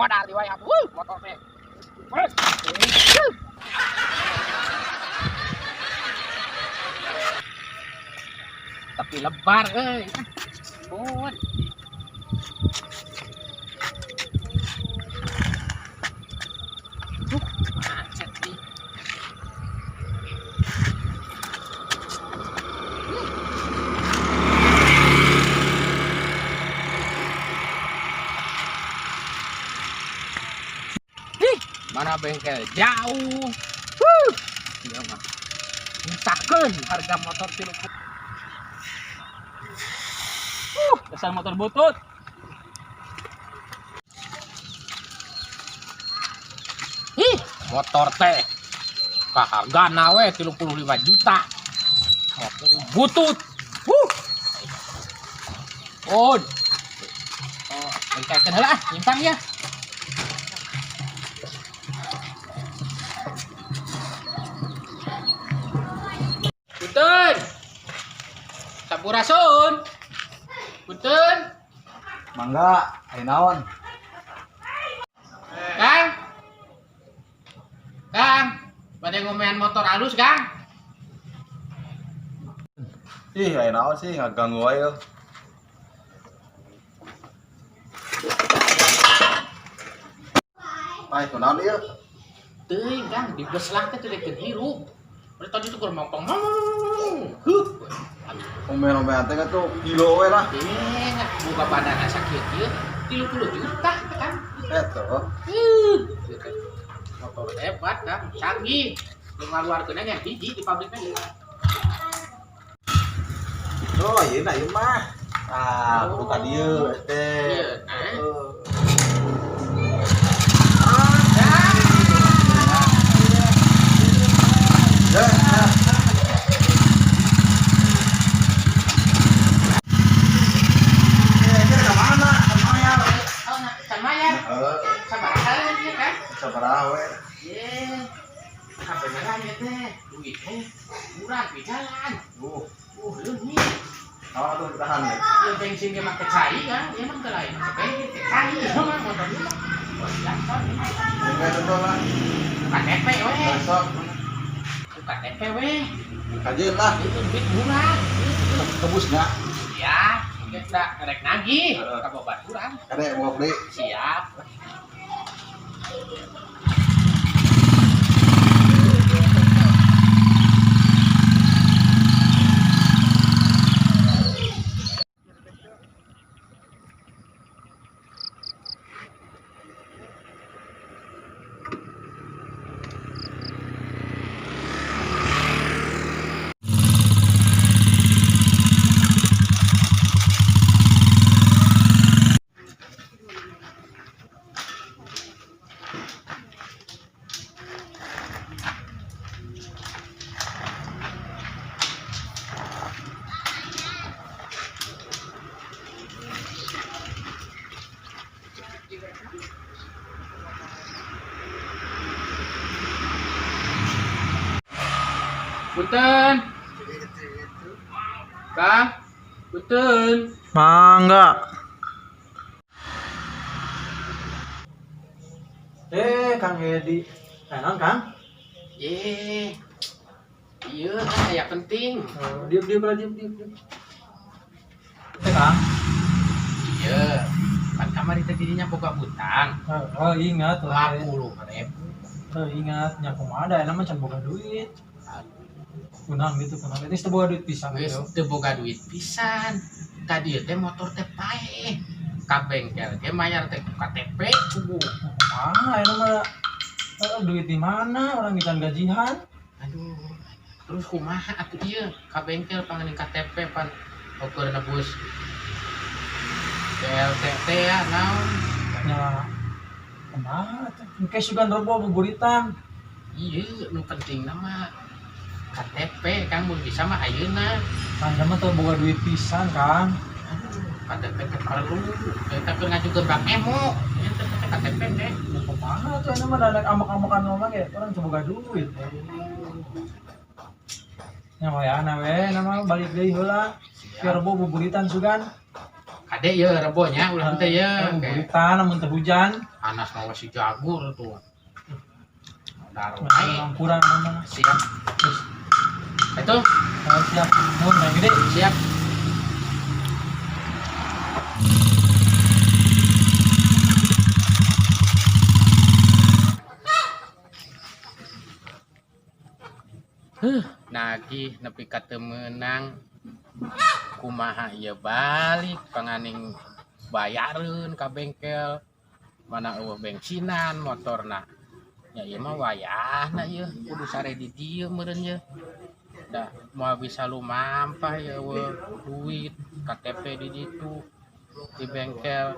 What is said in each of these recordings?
Modal di wae motor teh. Tapi lebar euy. Bun. Macet nih. Ih, mana bengkel jauh. Huh. Ieu mah. Mintakeun harga motor 30. Dasar motor butut. Ih, motor teh kahargana we 35 juta. Motor butut. Huh. Oh. Oh, bengkelkeun heula ah, nyimpang ya. Punten. Sampurasun. Punten. Mangga, aya naon? Kang. Kang, bade ngomean motor halus, Kang. Ih, aya naon sih ngaganggu wae yo. Pai, kunaon ieu? Teuing, Kang, dibeslah teh teu deket hirup. Berarti tadi tuh keur mongkong. Hup. Omel-omelan teh tuh kilo we lah. Eh, buka badan asa kieu kieu 30 juta, Kang. Eta. Motor hebat, Kang. Canggih. Nu ngaluarkeun nya hiji di pabrikna ieu. Oh, ieu na ieu mah. Ah, kudu ka dieu teh. Ieu, nah. Ya, ya. Eh, ini ka mana? Ka mayar. Oh, nah, can mayar. Heeh, Sabaraha ieu, Kang? sabaraha we? Ye. Kabeneran ieu teh, duit teh murah di jalan. Leungit. Naon atuh ditahan ya? Ya bensin ge make cai kan, ieu mah teu lain make bensin, teh cai ieu mah motor ieu mah. Luar biasa. Enggak tentu lah. KTP we. Besok KTP we. kajeun lah. Itu duit murah. Tebusnya. Ya, kita rek nagih Heeh. ka babaturan. Kade mau beli. Siap. Punten. Kang, punten. Mangga. Kang Edi. Eh, naon, Kang? Ye. Iya, kan aya penting. Oh, diam diam lah, diam diam. Diam. Eh, Kang. Iya. Kan kamari teh dirinya boga hutang. Oh, ingat lah. 50.000. Oh, ingat, nya kumaha da mah can boga duit. Kunaon gitu, kunaon. Ini teu boga duit pisan Geus gitu. teu boga duit pisan. Tadi teh motor teh paeh. Ka bengkel ge mayar teh ku KTP kubu. Kumaha eta mah duit di mana orang can gajian? Aduh. Terus kumaha atuh ieu ka bengkel panganing KTP pan ukur nebus BLT teh ya naon. Nya kumaha teh? Engke sugan rebo buburitan. Iya, nu penting nama KTP Kang mun bisa mah ayeuna. Kang mah teu boga duit pisan, Kang. Aduh, KTP teh perlu. Kita keur ngajukeun bank emo. Ieu teh pakai KTP teh. Ya kumaha tuh eta mah dadak ambek-ambekan mah ge urang teu boga duit. Nya wayahna we, nama balik deui heula. Siap. Ke rebo buburitan sugan. Ka Ade ye rebonya ulah teh ye. Kayak Buritan lamun teu hujan. Panas mah si jagur tuh. Modar wae. Kurang mah. Siap. Terus Itu siap. Nuhun Kang Gede. Siap. Huh, nagih nepi ka teu meunang. Kumaha ieu balik panganing bayareun ka bengkel, mana euweuh bensinan motorna ya. Ieu mah wayahna ieu kudu sare di dieu meureun ye, da moal bisa lumampah ya, euweuh duit, KTP di ditu di bengkel.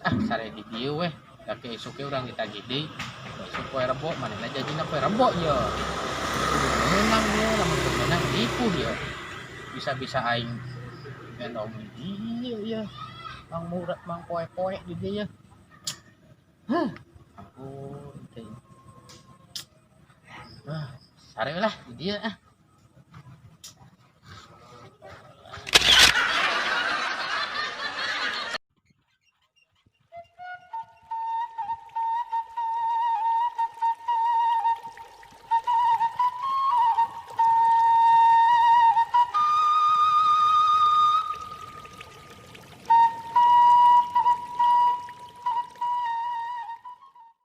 Ah, sare di dieu weh, da ke isuk ge urang ditagih deui. Isuk poe Rebo, manehna janjina poe Rebo ye. Kudu meunang ye, lamun teu meunang ripuh ye, bisa-bisa aing ngendong di dieu ye, mang murah mang poe-poe di dieu ye. Huh, ampun teh. Ah, sare lah di dieu ah.